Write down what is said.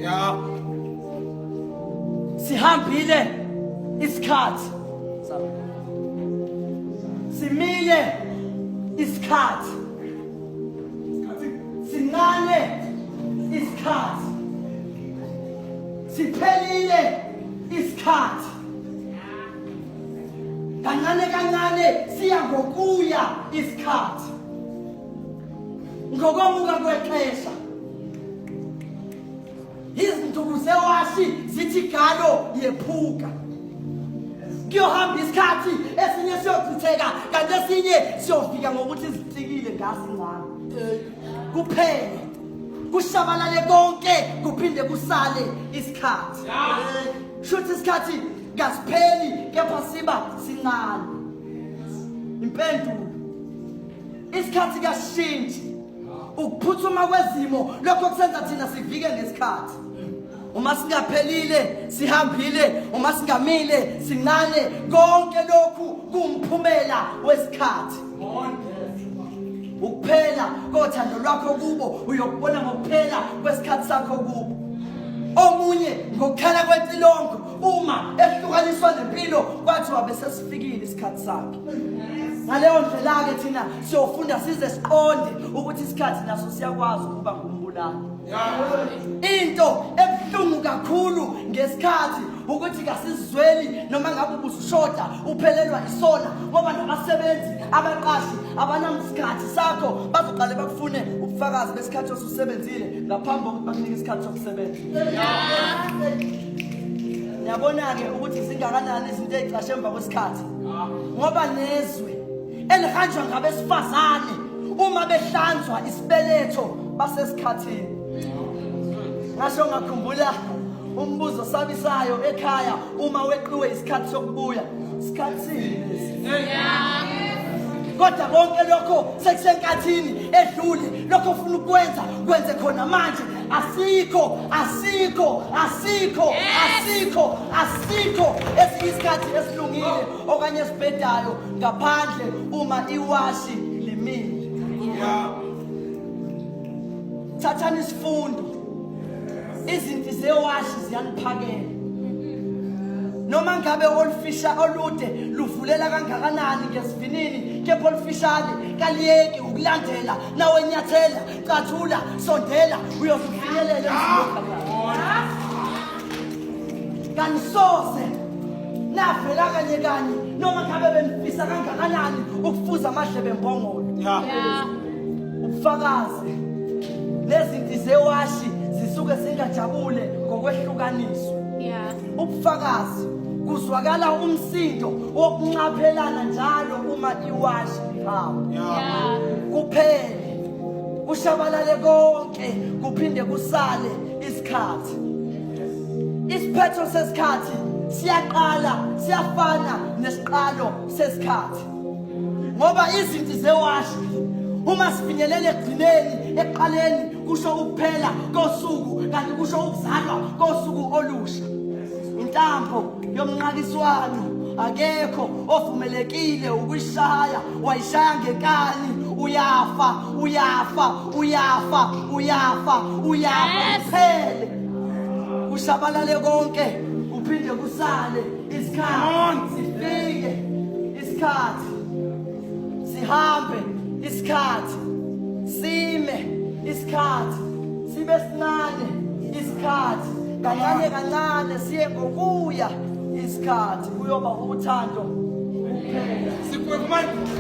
Yeah. Sihambile isikhathi. Simile isikhathi. Sincane isikhathi. Siphelile isikhathi. Kancane kancane siya ngokuya isikhathi. Ngokomuka kwexesha. Izinduku zewashi zithi galo yephuka. Kuyohamba isikhathi esinye siyochitheka kanti esinye siyofika ngokuthi izitsikile ngasincane. Kuphele. Kushabalale konke kuphinde kusale isikhathi. Shuthi isikhathi kasipheli kepha siba sincane. Impendulo isikhathi kasishintshi ukuphuthuma kwezimo lokho kusenza thina sivike ngesikhathi uma singaphelile sihambile uma singamile sincane konke lokhu kuwumphumela wesikhathi ukuphela kothando lwakho kubo uyokubona ngokuphela kwesikhathi sakho kubo omunye ngokukhala kwecilongo uma ehlukaniswa nempilo kwathiwa bese sifikile isikhathi sakhe ngaleyo ndlela-ke thina siyofunda size siqonde ukuthi isikhathi naso siyakwazi ukuba ngumbulali into ebuhlungu kakhulu ngesikhathi ukuthi kasizweli noma ngabe ubushoda uphelelwa isona ngoba nabasebenzi abaqashi abanamsikhathi sakho bazoqale bakufune ubufakazi besikhathi osusebenzile ngaphambi kokuthi bakunike isikhathi sokusebenza niyabona-ke ukuthi zingakanani izinto ey'cashe emva kwesikhathi ngoba nezwe elihanjwa ngabesifazane uma behlanzwa isibeletho basesikhathini ngasho ngakhumbula umbuzo osabisayo ekhaya uma weqiwe isikhathi sokubuya isikhathi sini lesi kodwa konke lokho sekusenkathini edlule lokho ofuna ukwenza kwenze khona manje asikho asikho asikho asikho asikho esinye isikhathi esilungile okanye esibhedayo ngaphandle uma iwashi limile thathani isifundo izinti zewashi ziyaniphakela noma ngabe olufisha olude luvulela kangakanani ngesivinini kepha olufishane kaliyeki ukulandela nawe nyathela cathula sondela uyozufinyelela kanisoze navela kanye kanye noma ngabe benifisa kangakanani ukufuza amadlebe embongolo ubufakazi lezinti zewashi zisuke zingajabule ngokwehlukaniswa ubufakazi kuzwakala umsindo wokunxaphelana njalo uma iwashi lihamba kuphele kushabalale konke kuphinde kusale isikhathi isiphetho sesikhathi siyaqala siyafana nesiqalo sesikhathi ngoba izinti zewashi uma sifinyelela ekugcineni ekuqaleni kusho ukuphela kosuku kanti kusho ukuzalwa kosuku olusha intambo yomnqakiswano akekho ovumelekile ukuyishaya wayishaya ngenkani uyafa uyafa uyafa uyafa uyafa kuphele kushabalale konke uphinde kusale isikhathi sifike isikhathi sihambe isikhathi sime isikhathi sibe sincane isikhathi kancane kancane siye ngokuya isikhathi kuyoba uthando kuphela Sipwe manje.